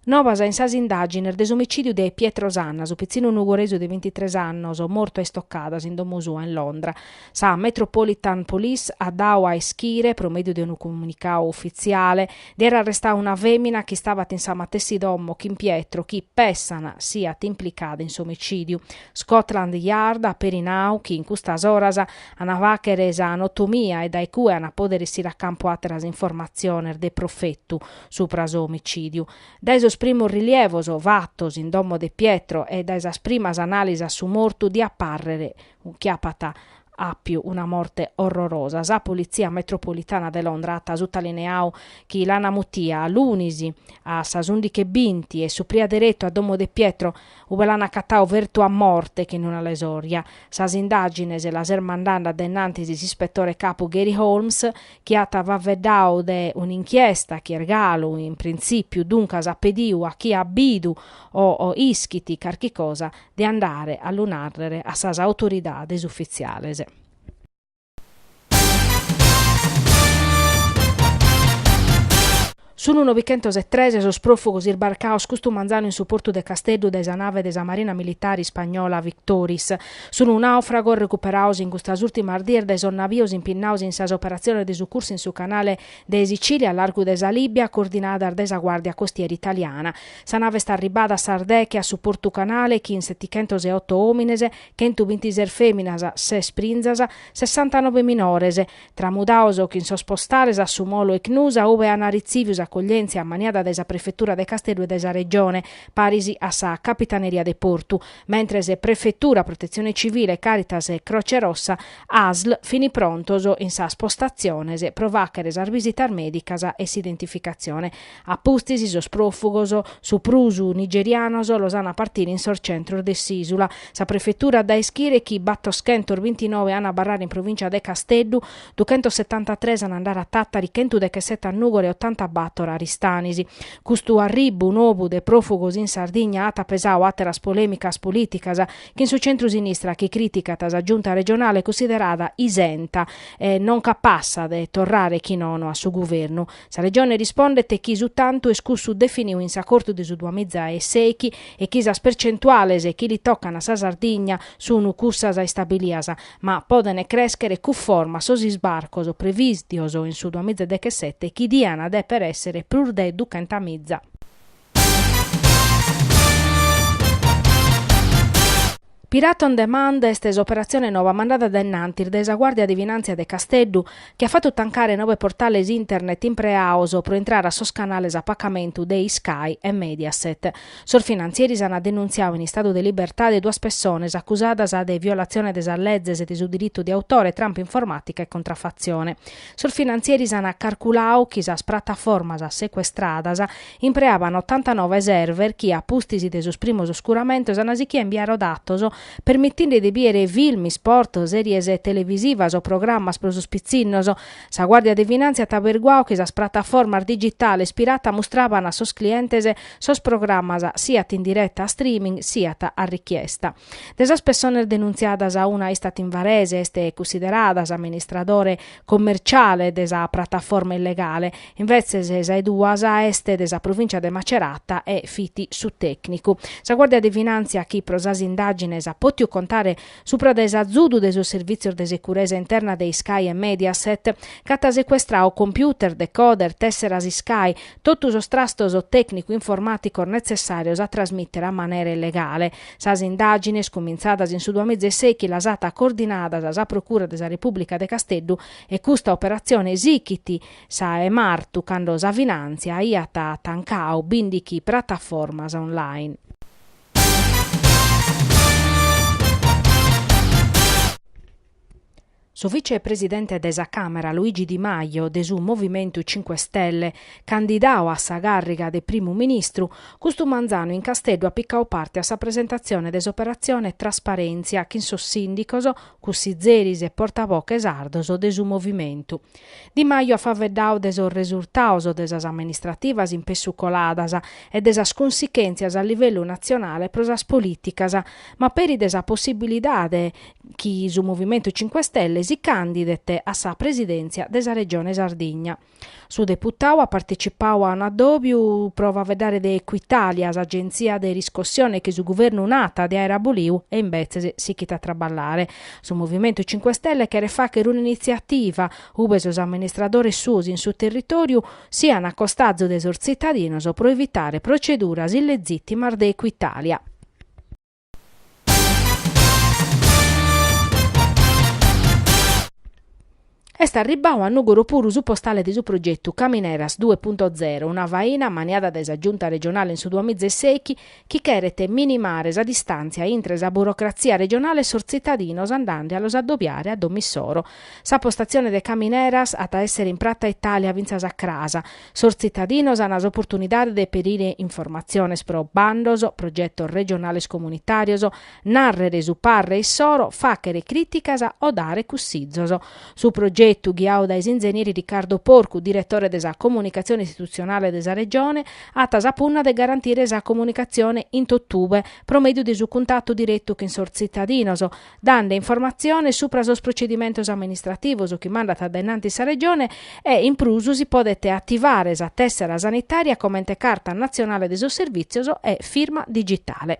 Novas in sas indàgines de s'omicìdiu de Pietro Sanna, su pitzinnu nugoresu de bintitres annos mortu a istocadas in domo sua in Londra. Sa Metropolitan Police at dadu a ischire, pro mèdiu de unu comunicadu ufitziale, de àere arrestadu una fèmina chi istabat in sa matessi domo chin Pietro chi, pessan, siat implicada in s'omicìdiu. Scotland Yard at peri nadu chi in custas oras an a fàghere sa notomia e dae cue an a pòdere essire a campu àteras informatziones de profetu supra s'omicìdiu. Dae sos primos rilievos fatos in domo de Pietro e dae sas primas anàlisas su mortu diat pàrrere chi apat àpiu una morte orrorosa. Sa Politzia Metropolitana de Londra at sutalineadu chi l'ana mutia lunis a sas ùndighi e binti e supria deretu a domo de Pietro ube l'an acatadu fertu a morte chin una lesorja. Sas indàgines las est mandande a dennantis s'ispetore capu Gary Holmes, chi at faveddadu de un'inchiesta chi est galu in printzìpiu, duncas at pediu a chie at bidu o ischit carchi cosa de andare a lu nàrrere a sas autoridades ufitziales. Sunu 903 sos pròfugos isbarcados custu manzanu in su portu de Casteddu dae sa nave de sa Marina Militare ispagnola Victoris. Sunu nàufragos recuperados in custas ùrtimas dies dae sos navios impinnados in sas operatziones de sucursu in su canale de Sicìlia a largu de sa Lìbia coordinadas dae sa Guàrdia Costiera italiana. Sa nave est arribbada a sas deche a su portu canale chin setichentoseoto òmines, chentubintises fèminas, ses prinzas, sessantanobe minores, tramudados chin sos postales a su molo Ichnusa ube an ritziviu s'acoglièntzia ammaniada dae sa Prefetura de Casteddu e dae sa Regione, paris a sa Capitaneria de Portu, mentres Prefetura, Protetzione Civile, Caritas e Croce Rossa, Asl fin prontos in sas postatziones pro fàghere sas bisitas mèdicas e s'identificatzione. A pustis sos pròfugos, su prus nigerianos, los an a partire in sos centros de s'ìsula. Sa prefetura dat a ischire chi battoschentosbintinoe an a abarrare in provìncia de Casteddu, duchentossetantatres an a andare a Tàtari, chentudechesete a Nùgoro e otantabator a Aristanis. Custu arribu nou de pròfugos in Sardigna at pesadu àteras polèmicas polìticas, chin su centru-sinistra chi crìticat sa Giunta regionale cunsiderada isenta e non capassa de torrare chi nono a su guvernu. Sa Regione rispondet chi su tantu est cussu definiu in s'acordu de su duamiza e seichi e chi sas percentuales chi li tocan a sa Sardigna sun cussas istabilias, ma poden crèschere cunforma a sos isbarcos prevìstios in su duamiza e dechesete chi dian dèpere èssere prus de duchentamiza. Pirata on demand est s'operatzione noba mandada dae innantis dae sa Guàrdia de Finàntzia de Casteddu chi at fatu tancare nobe portales internet impreados pro intrare a sos canales a pacamentu de Sky e Mediaset. Sos finantzieris ant denuntziadu in istadu de libertade duas pessones acusadas de violatzione de sas lezes de su diritu de autore, trampa informàtica e contrafatzione. Sos finantzieris ant carculadu chi sas prataformas secuestradas Impreaban otantanoe server chi, a pustis de sos primos oscuramentos, an sichiu a imbiare datos, permitinde de bìere film, isport, sèries televisivas o programmas pro sos pitzinnos. Sa Guàrdia de Finàntzia at aberguadu chi sas prataformas digitales pirata mustraban a sos clientes sos programmas siat in direta a streaming siat a richiesta. De sas pessones denuntziadas una istat in Varese est cunsiderada s'amministradore commerciale de sa prataforma illegale, invetzes sa 'e duas est de sa provìncia de Macerata e fit su tècnicu. Sa Guàrdia de Finàntzia chi pro sas indàgines at pòtiu contare supra de s'azudu de sos servìtzios de securesa interna de Sky e Mediaset, ch'at secuestradu computer, decoder, tèsseras Sky, totu sos trastos tècnicu-informàticos netzessàrios a trasmìtere a manera illegale. Sas indàgines, cumintzadas in su duamiza e sèichi, las at coordinadas sa Procura de sa Repùblica de Casteddu e custa operatzione sichit sa 'e martu, cando sa Finàntzia aiat tancadu bìndichi prataformas online. Su vice-presidente de sa Càmera Luigi Di Maio de su Movimentu Cinque Stelle, candidadu a sa càrriga de primu ministru, custu manzanu in Casteddu at picadu parte a sa presentatzione de s'operatzione Trasparèntzia chin sos sìndicos, cussizeris e portavoche sardos de su Movimentu. Di Maio at faeddadu de sos resurtados de sas amministrativas in pessu coladas e de sas cunsichèntzias a livellu natzionale pro sas polìticas, ma peri de sa possibilidade chi su Movimentu Cinque Stelle si. si càndidet a sa presidèntzia de sa Regione Sardigna. Su deputadu at partecipadu a un'addòbiu pro faeddare de Equitalia, s'agentzia de riscossione chi su guvernu nat de àere abolidu e imbetzes sighit a traballare. Su Movimentu Cinque Stelle cheret fàghere un'initziativa ube sos amministradores suos in su territòriu sian a costazu de sos tzitadinos pro evitare proceduras illezìtimas de Equitalia. Est arribbadu a Nùgoro puru su postale de su progetu Camineras due punto zero, una faina ammaniada dae sa Giunta regionale in su duamiza e sèichi chi cheret minimare sa distàntzia intre sa burocratzia regionale e sos tzitadinos andende a los addobiare a domo issoro. Sa postatzione de Camineras at a èssere in Prata Italia fintzas a cras. Sos tzitadinos an s'oportunidade de pedire informatziones pro bandos, progetos regionales comunitàrios, nàrrere su parre issoro, fàghere crìticas o dare cussizos. Su progetu, ghiadu dae s'inzenieri Riccardo Porcu, diretore de sa comunicatzione istitutzionale de sa Regione, at sa punna de garantire sa comunicatzione in totube, pro mèdiu de su cuntatu diretu chin sos tzitadinos, dande informatziones supra sos procedimentos amministrativos chi mandat a dae innantis sa Regione e, in prus, si podet ativare sa tèssera sanitària comente carta natzionale de sos servìtzios e firma digitale.